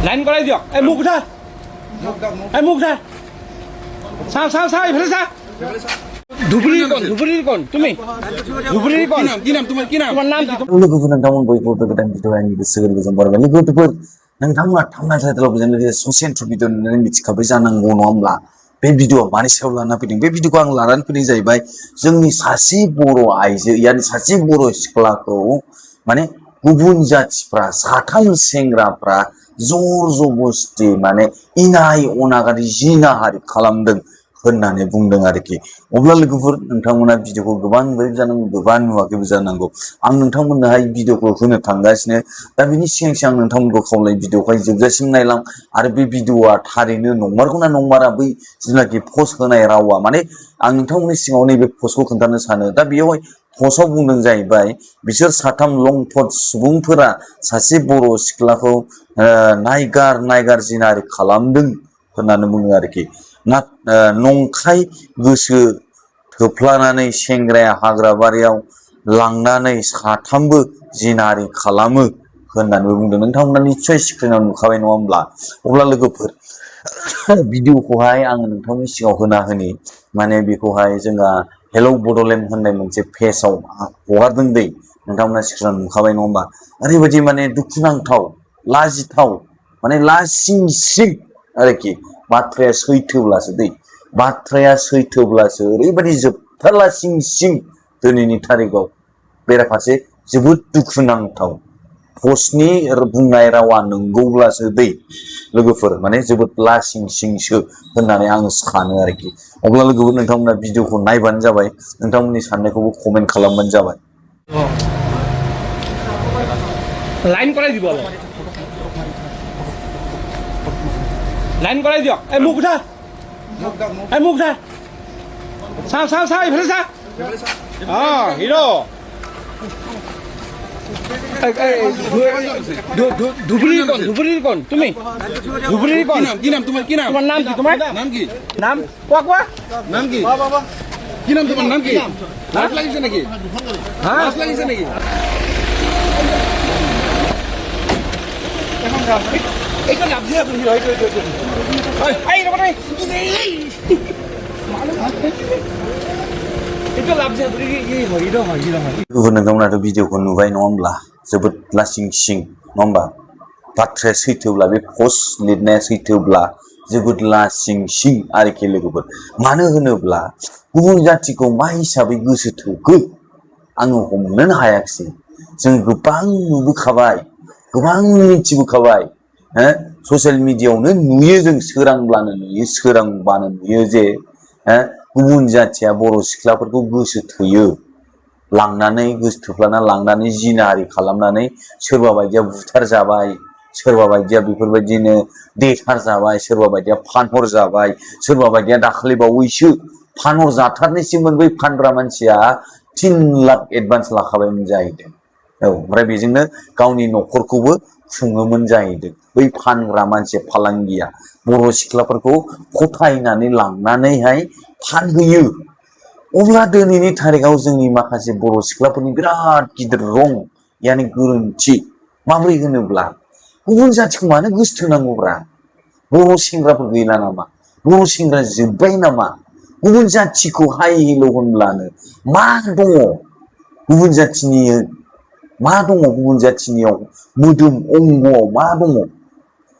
line করাই দিয়ক এই মুখ উঠা এই মুখ উঠা চা এইফালে চা ধুবুৰীৰ কোন তুমি ধুবুৰীৰ কোন কি নাম তোমাৰ নাম কি लोगोफोर नोंथांमोन बयबो गोदान भिडिअ आंनि गोसो गोरबोजों बरायबाय लोगोफोर नोंथांमोना थांनाय थानायाव बिदिनो ससियेल भिडिअ नुनानै मिथिखाबाय जानांगौ नङा होमब्ला बे भिडिअ मानि सायाव लाना फैदों बे भिडिअखौ आं लानानै फैनाय जाहैबाय जोंनि सासे बर' आइजो यानि सासे बर' सिख्लाखौ माने गुबुन जाथिफ्रा साथाम सेंग्राफ्रा जर जबस्ति माने इनाय अनागारि जिनाहारि खालामदों होननानै बुंदों आरोखि अब्ला लोगोफोर नोंथांमोना भिडिअखौ गोबां नुबाय जानांगौ गोबां नुवाखैबो जानांगौ आं नोंथांमोननोहाय भिडिअखौ होनो थांगासिनो दा बिनि सिगां आं नोंथांमोनखौ खावलाय भिडिअखौहाय जोबजासिम नायलां आरो बे भिडिअआ थारैनो नंमारगौना नंमारा बै जेनाखि पस्ट होनाय रावा माने आं नोंथांमोननि सिगाङाव नैबे पस्टखौ खोन्थानो सानो दा बेयावहाय पस्टआव बुंदों जाहैबाय बिसोर साथाम लंथट सुबुंफोरा सासे बर' सिख्लाखौ नायगार जिनाहारि खालामदों होननानै बुङो आरोखि नंखाय गोसो थोफ्लानानै सेंग्राया हाग्राबारियाव लांनानै साथामबो जिनाहारि खालामो होननानै बुंदों नोंथांमोना निस्सय स्क्रिनाव नुखाबाय नङा होमब्ला अब्ला लोगोफोर भिडिअखौहाय आङो नोंथांनि सिगाङाव होनि माने बेखौहाय जोंहा हेलौ बड'लेण्ड होननाय मोनसे पेजआव हगारदों दै नोंथांमोना स्क्रिनाव नुखाबाय नङा होमबा ओरैबायदि माने दुखुनांथाव लाजिथाव माने लासिंसिं आरोखि बाथ्राया सैथोब्लासो दै बाथ्राया सैथोब्लासो ओरैबायदि जोबथारला सिं दिनैनि थारिखआव बेराफारसे जोबोद दुखुनांथाव पस्टनि बुंनाय रावा नंगौब्लासो दै लोगोफोर माने जोबोद लासिं सिंसो होननानै आङो सानो आरोखि अब्ला लोगोफोर नोंथांमोना भिडिअखौ नायबानो जाबाय नोंथांमोननि साननायखौबो कमेन्ट खालामबानो जाबाय লাইন করাই দিব লাইন করাই দিয়ক এই মুখ উঠা এই মুখ উঠা চা এইফালে চা হিৰো ধুবুৰীৰ কোন তুমি ধুবুৰীৰ কোন কি নাম তোমাৰ নাম কি নাম কোৱা নাম কি কি নাম তোমাৰ নাম কি লাজ লাগিছে নেকি লাজ লাগিছে নেকি এইটো লাভ দিয়া তুমি এই ৰবা এইটো লাভ দিয়া তুমি হিৰো হয় नोंथांमोनाथ' भिडिअखौ नुबाय नङा होमब्ला जोबोद लासिं सिं नङा होमबा बाथ्राया सैथोब्ला बे पस्ट लिरनाया सैथोब्ला जोबोद लासिं सिं आरोखि लोगोफोर मानो होनोब्ला गुबुन जाथिखौ मा हिसाबै गोसो थोखो आङो हमनोनो हायाखिसै जों गोबां नुबोखाबाय गोबां मिथिबोखाबाय ससियेल मिडियायावनो नुयो जों सोरांबानो नुयो जे गुबुन जाथिया बर' सिख्लाफोरखौ गोसो थोयो लांनानै गोसो थोफ्लाना लांनानै जिनाहारि खालामनानै सोरबा बायदिया बुथार जाबाय सोरबा बायदिया बेफोरबायदिनो देथार जाबाय सोरबा बायदिया फानहर जाबाय सोरबा बायदिया दाखालि बावैसो फानहर जाथारनोसैमोन बै फानग्रा मानसिया 3 लाख एडभान्स लाखाबायमोन जाहैदों ओमफ्राय बेजोंनो गावनि न'खरखौबो खुङोमोन जाहैदों बै फानग्रा मानसि फालांगिया बर' सिख्लाफोरखौ खथायनानै लांनानैहाय फानहैयो अब्ला दिनैनि थारिखआव जोंनि माखासे बर' सिख्लाफोरनि बिराद गिदिर रं यानि गोरोन्थि माबोरै होनोब्ला गुबुन जाथिखौ मानो गोसोथोनांगौब्रा बर' सेंग्राफोर गैला नामा बर' सेंग्रा जोब्बाय नामा गुबुन जाथिखौ हाय हेल' होनब्लानो मा दङ गुबुन जाथिनि मा दङ गुबुन जाथिनियाव मोदोम अंग'आव मा दङ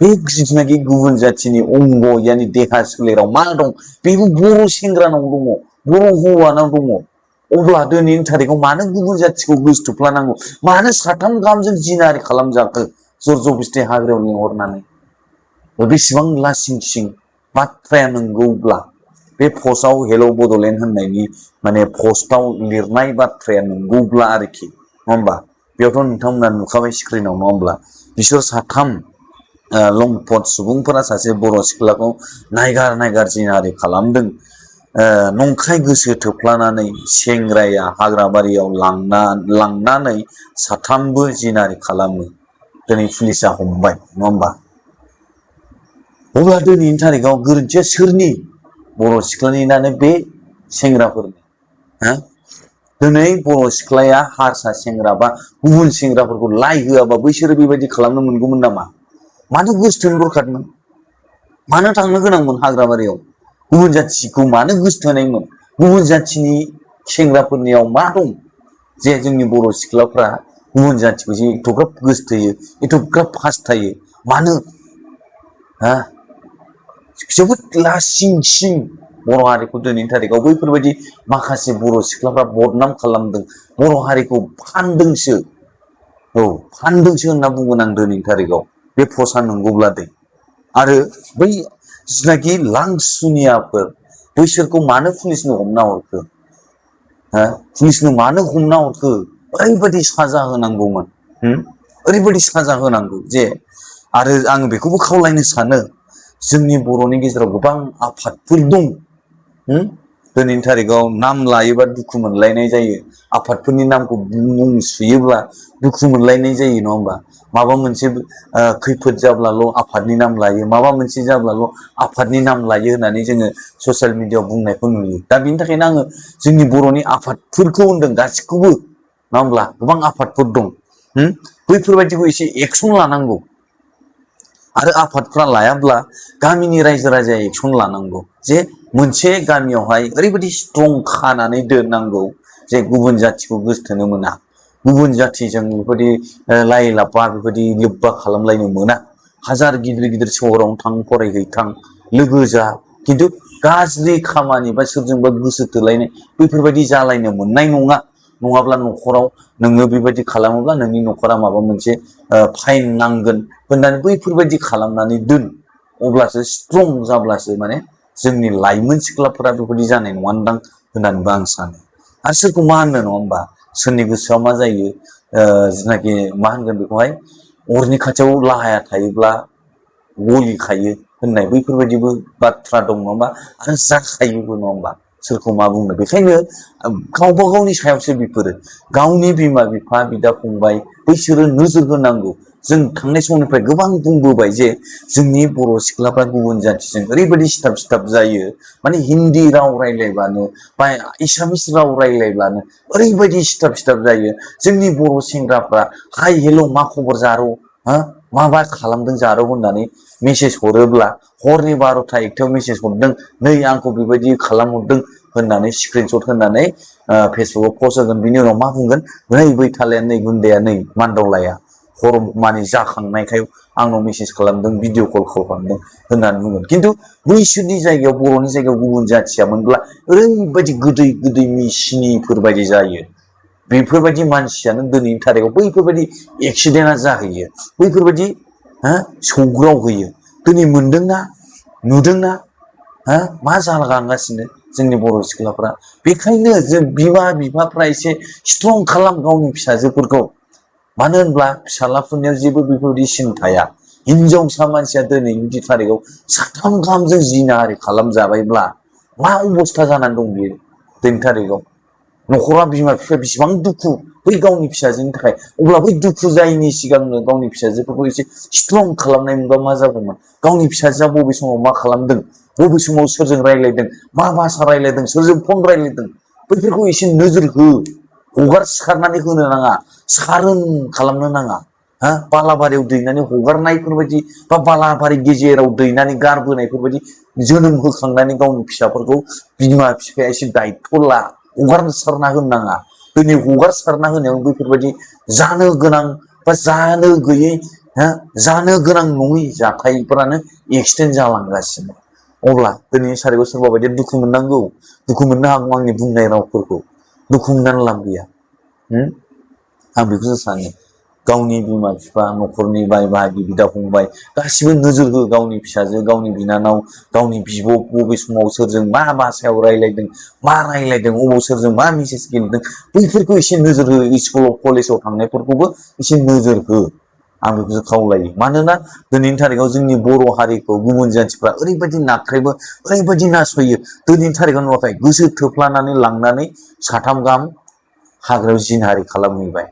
बे जिथुनाखि गुबुन जाथिनि अंग यानि देहा सोलेराव मा दं बेबो बर' सेंग्रानाव दङ बर' हौवानाव दङ अब्ला दिनैनि थारिखआव मानो गुबुन जाथिखौ गोसोथोफ्लानांगौ मानो साथाम गाहामजों जिनाहारि खालामजाखो जर जबस्थि हाग्रायाव लिंहरनानै बेसेबां लासिं सिं बाथ्राया नंगौब्ला बे पस्टआव हेलौ बड'लेण्ड होननायनि माने पस्टआव लिरनाय बाथ्राया नंगौब्ला आरोखि नङा होमबा बेयावथ' नोंथांमोना नुखाबाय स्क्रिनाव नङा होमब्ला बिसोर साथाम लंथट सुबुंफोरा सासे बर' सिख्लाखौ नायगार जिनाहारि खालामदों नंखाय गोसो थोफ्लानानै सेंग्राया हाग्राबारियाव लांनानै साथामबो जिनाहारि खालामो दिनै पुलिसा हमबाय नङा होमबा अब्ला दिनैनि थारिखआव गोरोन्थिया सोरनि बर' सिख्लानिनानो बे सेंग्राफोरनि दिनै बर' सिख्लाया हारसा सेंग्रा बा गुबुन सेंग्राफोरखौ लाइ होआबा बैसोरो बेबायदि खालामनो मोनगौमोन नामा मानो गोसोथोनो दरखारमोन मानो थांनो गोनांमोन हाग्राबारियाव गुबुन जाथिखौ मानो गोसोथोनायमोन गुबुन जाथिनि सेंग्राफोरनियाव मा दं जे जोंनि बर' सिख्लाफ्रा गुबुन जाथिखौ जे एथ'ग्राब गोसोथोयो एथ'ग्राब हास्थायो मानो हा जोबोद लासिं सिं बर' हारिखौ दिनैनि थारिखआव बैफोरबायदि माखासे बर' सिख्लाफ्रा बदनाम खालामदों बर' हारिखौ फानदोंसो औ फानदोंसो होनना बुंगोन आं दिनैनि थारिखआव बे पस्टआ नंगौब्ला दै आरो बै जिनाखि लांसुनियाफोर बैसोरखौ मानो पुलिसनो हमना हरखो हा पुलिसनो मानो हमना हरखो ओरैबायदि साजा होनांगौमोन ओरैबायदि साजा होनांगौ जे आरो आं बेखौबो खावलायनो सानो जोंनि बर'नि गेजेराव गोबां आफादफोर दं दिनैनि थारिखआव नाम लायोबा दुखु मोनलायनाय जायो आफादफोरनि नामखौ मुं सुयोब्ला दुखु मोनलायनाय जायो नङा होमबा माबा मोनसे खैफोद जाब्लाल' आफादनि नाम लायो माबा मोनसे जाब्लाल' आफादनि नाम लायो होननानै जोङो ससियेल मिडियाआव बुंनायखौ नुयो दा बिनि थाखायनो आङो जोंनि बर'नि आफादफोरखौ होनदों गासिखौबो नङा होमब्ला गोबां आफादफोर दं बैफोरबायदिखौ एसे एक्सन लानांगौ आरो आफादफ्रा लायाब्ला गामिनि रायजो राजाया एक्सन लानांगौ जे मोनसे गामियावहाय ओरैबायदि स्ट्रं खानानै दोननांगौ जे गुबुन जाथिखौ गोसोथोनो मोना गुबुन जाथिजों बेबायदि लाइ लाफा बेबायदि लोब्बा खालामलायनो मोना हाजार गिदिर गिदिर सहरावनो थां फरायहैथां लोगो जा खिन्थु गाज्रि खामानि बा सोरजोंबा गोसो थोलायनाय बैफोरबायदि जालायनो मोननाय नङा नङाब्ला न'खराव नोङो बेबायदि खालामोब्ला नोंनि न'खरा माबा मोनसे फाइन नांगोन होननानै बैफोरबायदि खालामनानै दोन अब्लासो स्ट्रं जाब्लासो माने जोंनि लाइमोन सिख्लाफोरा बेबायदि जानाय नङादां होननानैबो आं सानो आरो सोरखौ मा होननो नङा होमबा सोरनि गोसोआव मा जायो जिनाखि मा होनगोन बेखौहाय अरनि खाथियाव लाहाया थायोब्ला गलिखायो होननाय बैफोरबायदिबो बाथ्रा दं नङा होमबा आरो जाखायोबो नङा होमबा सोरखौ मा बुंनो बेखायनो गावबा गावनि सायावसो बेफोरो गावनि बिमा बिफा बिदा फंबाय बैसोरो नोजोर होनांगौ जों थांनाय समनिफ्राय गोबां बुंबोबाय जे जोंनि बर' सिख्लाफ्रा गुबुन जाथिजों ओरैबायदि सिथाब सिथाब जायो माने हिन्दी राव रायज्लायबानो बा एसामिस राव रायज्लायब्लानो ओरैबायदि सिथाब सिथाब जायो जोंनि बर' सेंग्राफ्रा हाय हेल' मा खबर जारौ हा मा खालामदों जारौ होननानै मेसेज हरोब्ला हरनि 12ता 1टायाव मेसेज हरदों नै आंखौ बेबायदि खालामहरदों होननानै स्क्रिनशट होनानै फेसबुकाव पस्ट होगोन बिनि उनाव मा बुंगोन नै बैथालाया नै गुन्दाया नै मान्दावलाया खर' माने जाखांनायखाय आंनाव मेसेज खालामदों भिडिअ कल खालामदों होननानै बुंगोन खिन्थु बैसोरनि जायगायाव बर'नि जायगायाव गुबुन जाथियामोनब्ला ओरैबायदि गोदै गोदै मिसिनिफोर बायदि जायो बेफोरबायदि मानसियानो दिनैनि थारिखआव बैफोरबायदि एक्सिडेन्टआ जाहैयो बैफोरबायदि सौग्राव होयो दिनै मोनदोंना नुदोंना मा जालागासिनो जोंनि बर' सिख्लाफ्रा बेखायनो जों बिमा बिफाफ्रा एसे स्ट्रं खालाम गावनि फिसाजोफोरखौ मानो होनब्ला फिसालाफोरनियाव जेबो बेफोरबायदि सिन थाया हिनजावसा मानसिया दिनैनि थारिखआव साथाम गाहामजों जिनाहारि खालामजाबायब्ला मा अबस्था जानानै दं बियो दिनैनि थारिखआव न'खरा बिमा बिफाया बेसेबां दुखु बै गावनि फिसाजोनि थाखाय अब्ला बै दुखु जायैनि सिगांनो गावनि फिसाजोफोरखौ एसे स्ट्रं खालामनाय मोनबा मा जागौमोन गावनि फिसाजोआ बबे समाव मा खालामदों बबे समाव सोरजों रायज्लायदों मा भाषा रायज्लायदों सोरजों फन रायज्लायदों बैफोरखौ एसे नोजोर हो हगार सिखारनानै होनो नाङा सारोन खालामनो नाङा बालाबारियाव दैनानै हगारनायफोरबायदि बा बालाबारि गेजेराव दैनानै गारबोनायफोरबायदि जोनोम होखांनानै गावनि फिसाफोरखौ बिमा बिफाया एसे दायथ' ला हगारसारना होनो नाङा दिनै हगारसारना होनायाव बैफोरबायदि जानो गोनां बा जानो गैयै जानो गोनां नङै जाथायफोरानो एक्सिडेन्ट जालांगासिनो अब्ला दिनैनि सारिखौ सोरबा बायदि दुखु मोननांगौ दुखु मोननो हागौ आंनि बुंनाय रावफोरखौ दुखु मोननानै लाब गैया आं बेखौसो सानो गावनि बिमा बिफा न'खरनि बाय बाहागि बिदा फंबाय गासिबो नोजोर हो गावनि फिसाजो गावनि बिनानाव गावनि बिब' बबे समाव सोरजों मा भाषायाव रायज्लायदों मा रायज्लायदों अबाव सोरजों मा मेसेज गेलेदों बैफोरखौ एसे नोजोर हो स्कुलाव कलेजाव थांनायफोरखौबो एसे नोजोर हो आं बेखौसो खावलायो मानोना दिनैनि थारिखआव जोंनि बर' हारिखौ गुबुन जाथिफ्रा ओरैबायदि नाख्रेबो ओरैबायदि नासयो दिनैनि थारिखआव नुवाखै गोसो थोफ्लानानै लांनानै साथाम गाहाम हाग्रायाव जिनाहारि खालामहैबाय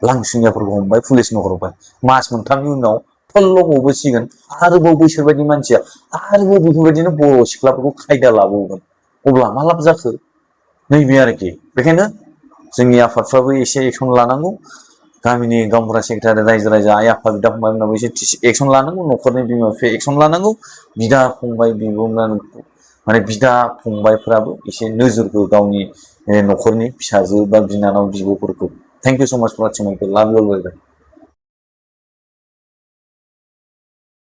लांसुनियाफोरखौ हमबाय पुलिसनो हरबाय मास मोनथामनि उनाव फल्ल' गबोसिगोन आरोबाव बैसोरबायदि मानसिया आरोबाव बेफोरबायदिनो बर' सिख्लाफोरखौ खायदा लाबावगोन अब्ला मा लाब जाखो नैबे आरोखि बेखायनो जोंनि आफादफ्राबो एसे एक्सन लानांगौ गामिनि गावबुरा सेक्रेटारि रायजो राजा आइ आफा बिदा फंबायमोनाबो एसे एक्सन लानांगौ न'खरनि बिमा बिफाया एक्सन लानांगौ बिदा फंबाय बिब'मोन माने बिदा फंबायफोराबो एसे नोजोर हो गावनि न'खरनि फिसाजो बा बिनानाव बिब'फोरखौ थेंक इउ स' माच फर वाचिं माय भिडिअ लाभ इउ अल बाय बाय